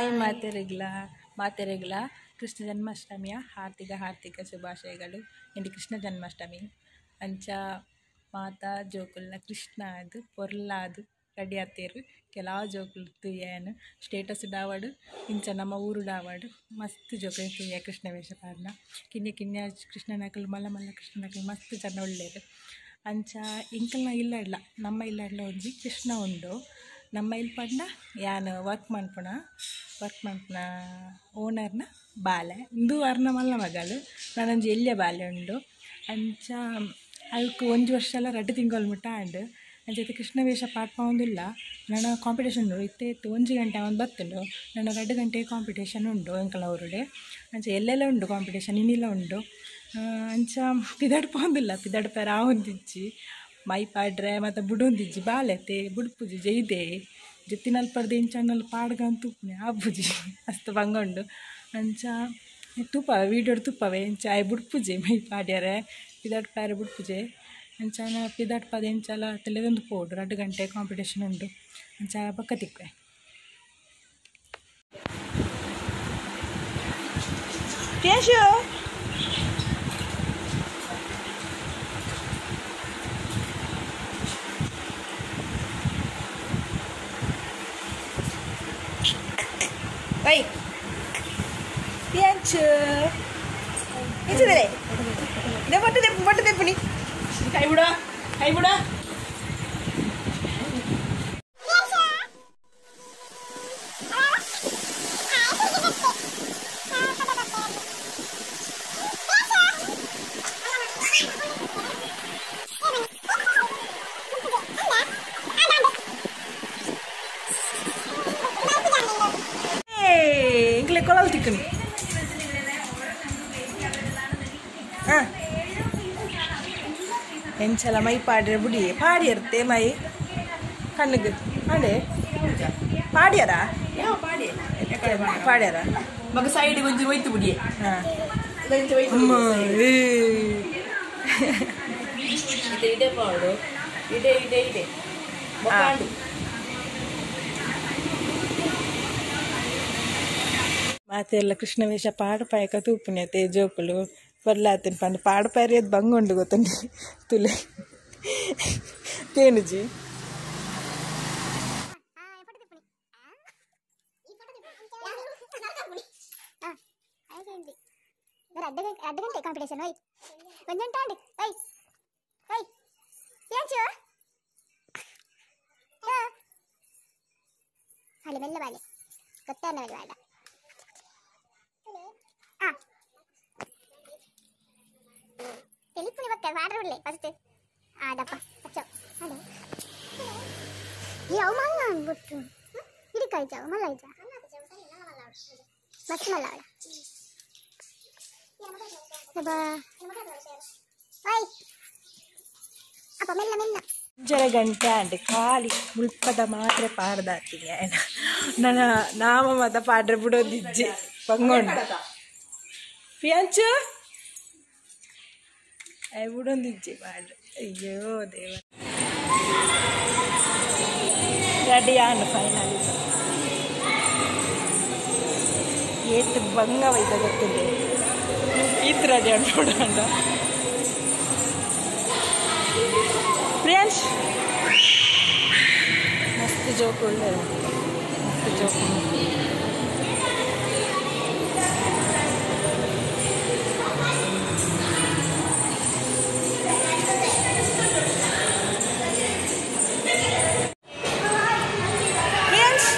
Hi ಮಾತೆರೆಗ್ಲ ಮಾತೆರೆಗ್ಲ Krishna ಜನ್ಮಾಷ್ಟಮಿಯ ಹಾರ್ದಿಕ ಹಾರ್ದಿಕ ಶುಭಾಶಯಗಳು. ಇಂದು ಕೃಷ್ಣ ಜನ್ಮಾಷ್ಟಮಿ ಅಂಚ ಮಾತಾ ಜೋಕುಲ್ನ ಕೃಷ್ಣ ಅದು ಪೊರ್ಲಾದು ರೆಡಿ ಆತೇರು. ಕೆಲವು ಜೋಕುಲು ತೂಯನ್ ಸ್ಟೇಟಸ್ ಡಾವಡು ಇಂಚ ನಮ್ಮ ಊರು ಡಾವಡು ಮಸ್ತ್ ಜೋಕುಲು ತೂಯ ಕೃಷ್ಣ ವೇಷ ಪಾಡ್ನ ಕಿನ್ಯ ಕಿನ್ಯ ಕೃಷ್ಣನಕಲು ಮಲ್ಲ ಮಲ್ಲ ಕೃಷ್ಣನಕಲು ಮಸ್ತ್ ಜನ ಒಳ್ಳೇರು. ಅಂಚ ಇಂಕಲ್ನ ಇಲ್ಲಡ್ಲ ನಮ್ಮ ಇಲ್ಲಡ್ಲ ಒಂಜಿ ಕೃಷ್ಣ ಉಂಡು. ನಮ್ಮ ಇಲ್ಲಿ ಪಂಡ ಯಾನ್ ವರ್ಕ್ ಮನ್ಪುನ ಓನರ್ನ ಬಾಲೆ ಇಂದು ಅರ್ನ ಮಲ್ಲ ಮಗಲು ನಾನೊಂಜಿ ಎಲ್ಯ ಬಾಲೆ ಉಂಡು. ಅಂಚ ಅವಕ್ಕೆ ಒಂಜಿ ವರ್ಷ ಎಲ್ಲ ರಡ್ಡು ತಿಂಗಳು ಮುಟ್ಟ ಆಂಡ್. ಅಂಚ ಇತ್ತೆ ಕೃಷ್ಣ ವೇಷ ಪಾಡ್ಪೊಂದುಲ್ಲ. ನನ್ನ ಕಾಂಪಿಟೇಷನ್ ಉಂಡು ಇತ್ತೆ ಇತ್ತು 1 ಗಂಟೆ ಒಂದು ಬತ್ತುಂಡು. ನನ್ನ 2 ಗಂಟೆ ಕಾಂಪಿಟೇಷನ್ ಉಂಡು ಎಂಕಲ ಊರುಡೆ. ಅಂಚ ಎಲ್ಲೆಲ್ಲ ಉಂಡು ಕಾಂಪಿಟೇಷನ್ ಇನ್ನಿಲ್ಲ ಉಂಡು. ಅಂಚ ಪಿದಡ್ಪೊಂದಿಲ್ಲ ಪಿದಡ್ಪೆರ ಆವೊಂದಿಜ್ಜಿ ಮೈ ಪಾಡ್ರೆ ಮತ್ತು ಬುಡೊಂದಿಜ್ಜಿ ಬಾಲೆತೆ ಬುಡ್ಪುಜಿ ಜೈದೆ ಜೊತ್ತಿನಲ್ಪಡ್ದು ಇಂಚಣ್ಣಲ್ಲಿ ಪಾಡ್ಗಂತ ಉಪ್ಪುನೆ ಆಪುಜಿ ಅಸ್ತು ಬಂಗುಂಡು. ಅಂಚ ತುಪ್ಪ ವೀಡಿಯೋಡ್ ತುಪ್ಪವೆ ಇಂಚ ಆಯ್ ಬುಡ್ಪುಜಿ ಮೈ ಪಾಡ್ಯಾರೆ ಪಿದಾಡ್ಪಾರೆ ಬುಡ್ಪುಜೆ. ಅಂಚ ಪಿದಾಡ್ಪದ ಇಂಚಲ ತೆಲೆದೊಂದು ಪೋಡು 2 ಗಂಟೆ ಕಾಂಪಿಟೇಷನ್ ಉಂಡು. ಅಂಚ ಬೊಕ್ಕ ತಿಕ್ವೆ. ಕೇಶು Oi, Pianchu. ಎಂಚದೆ ದೆ ಬಟ್ಟೆ ದೆಪ್ಪು ಬಟ್ಟೆ ದೆಪ್ಪುನಿ ಕೈ ಬಿಡ ಕೈ ಬಿಡ. ಕೊಳಲ್ ತಿಕ್ಕಣಿ ಎಂಚಲ ಮೈ ಪಾಡ್ರೆ ಬುಡಿ ಪಾಡಿಯರ್ತೆ ಮೈ ಕಣ್ಣಿಗೆ ಅಡೆ ಪಾಡ್ಯಾರ ಪಾಡ್ಯಾರ ಮಗ ಸೈಡ್ ಒಂಜಿ ಒಯ್ತು ಬುಡಿ. ಇದೆ ಪಾಡು ಇದೆ ಇದೆ ಇದೆ ಮಾತೆಲ್ಲ ಕೃಷ್ಣ ವೇಷ ಪಾಡುಪಾಯಕ ತೂಪುನತೆ ಜೋಕುಲು ಬರ್ಲಾತಿನ ಪಂಡ ಪಾಡುಪಾಯದು ಬಂಗುಂಡು ಗೊತ್ತುಂಡು ತುಲೆ ತೇನುಜಿ. ಗಂಟೆ ಕಾಂಪಿಟೇಷನ್ ಓಯ್ ಒಂದು ಗಂಟೆ ಆಂಡ್ ಓಯ್ ಓಯ್ ಏಂಚು ಅಲ್ಲಿ ಮೆಲ್ಲ ಬಾಲೆ ಗೊತ್ತಾನ ಮೆಲ್ಲ ಬಾಡ. ತೆಲಿಪುನಿ ಬಕ್ಕ ವಾಡರ್ ಉಳ್ಳೆ ಫಸ್ಟ್ ಆದಪ್ಪ ಅಚ್ಚೋ ಅಡೆ ಈ ಅವು ಮಲ್ಲ ಅನ್ಬಿಟ್ಟು ಇಡಿಕಾಯ್ಜಾವ ಮಲ್ಲ ಐಜಾ ಮಸ್ತ್ ಮಲ್ಲ ಅವಳ ಓಯ್ ಅಪ್ಪ ಮೆಲ್ಲ ಮೆಲ್ಲ. 1.5 ಗಂಟೆ ಆಂಡ್ ಖಾಲಿ ಮುಲ್ಪದ ಮಾತ್ರೆ ಪಾಡ್ದಾತೀನಿ ನನ್ನ ನಾಮ ಮತ ಪಾಡ್ರೆ ಬಿಡೋದಿಜ್ಜಿ ಬಂಗೊಂಡು ಪಿಯಾಂಚು ಬಿಡೊಂದಿಜ್ಜಿ ಪಾಡ್ರೆ. ಅಯ್ಯೋ ದೇವ ರೆಡಿ ಆಂಡ್ ಫೈನಲಿ ಏತ್ ಬಂಗ ವೈದ ಗೊತ್ತಿದೆ ಈತ್ ರೆಡಿ ಆಂಡ್ ನೋಡೋಣ. ಪ್ರಿಯಾಂಶ್ ಮಸ್ತ್ ಜೋಕ್ ಒಳ್ಳೆ ಮಸ್ತ್ ಜೋಕ್. ಪ್ರಿಯಾಂಶ್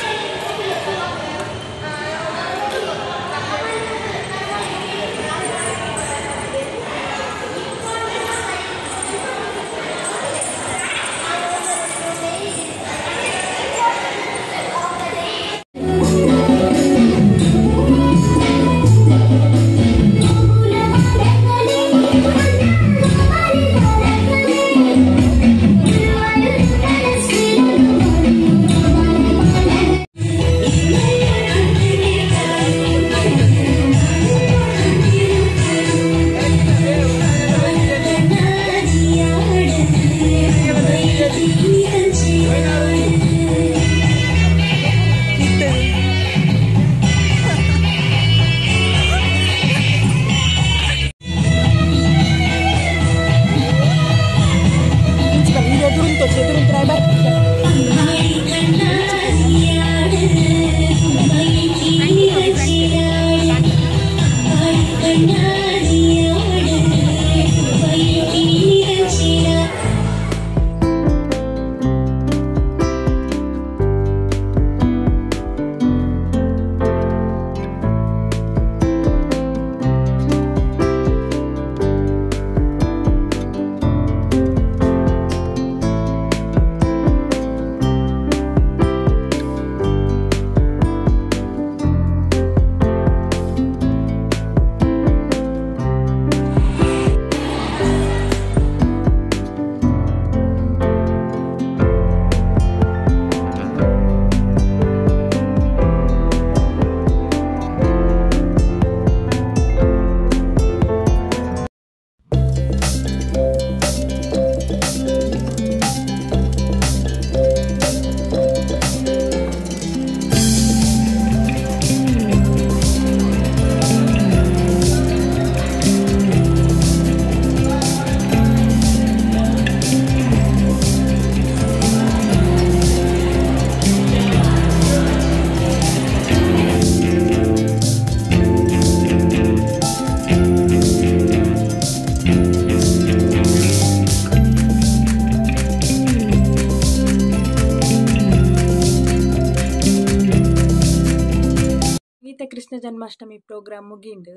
ಕೃಷ್ಣ ಜನ್ಮಾಷ್ಟಮಿ ಪ್ರೋಗ್ರಾಮ್ ಮುಗಿಂಡು.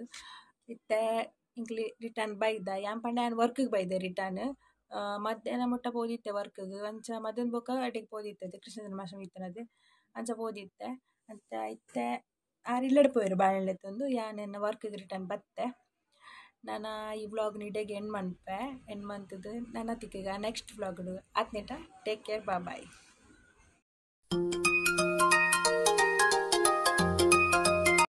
ಇತ್ತೆ ಇಂಕ್ಲಿ ರಿಟರ್ನ್ ಬೈದ ಯಾನ್ ಪಂಡ ಯಾನ್ ವರ್ಕ್ಗ್ ಬೈದೆ ರಿಟರ್ನ್. ಮಧ್ಯಾಹ್ನ ಮುಟ್ಟ ಪೋದಿತ್ತೆ ವರ್ಕ್ಗ್ ಅಂಚ ಮಧ್ಯಾಹ್ನ ಬೊಕ ಅಡೆಗ್ ಪೋದಿತ್ತೆ ಕೃಷ್ಣ ಜನ್ಮಾಷ್ಟಮಿ ಇತ್ತನದೆ ಅಂಚ ಪೋದಿತ್ತೆ. ಅಂಚ ಇತ್ತೆ ಆರ್ ಇಲ್ಲಡೆ ಪೋಯೆರ್ ಬಾಳೆಲೆತ್ತೊಂದು ಯಾನ್ ಎನ್ನ ವರ್ಕ್ಗ್ ರಿಟರ್ನ್ ಬತ್ತೆ. ನಾನ ಈ ವ್ಲಾಗ್ನ ಇಡೆಗ್ ಎಂಡ್ ಮನ್ಪೆ ಎಂಡ್ ಮಂತುದು ನನ ತಿಕ್ಕುಗ ನೆಕ್ಸ್ಟ್ ವ್ಲಾಗ್ಡು ಆತ್ನೇಟ. Take care, boy.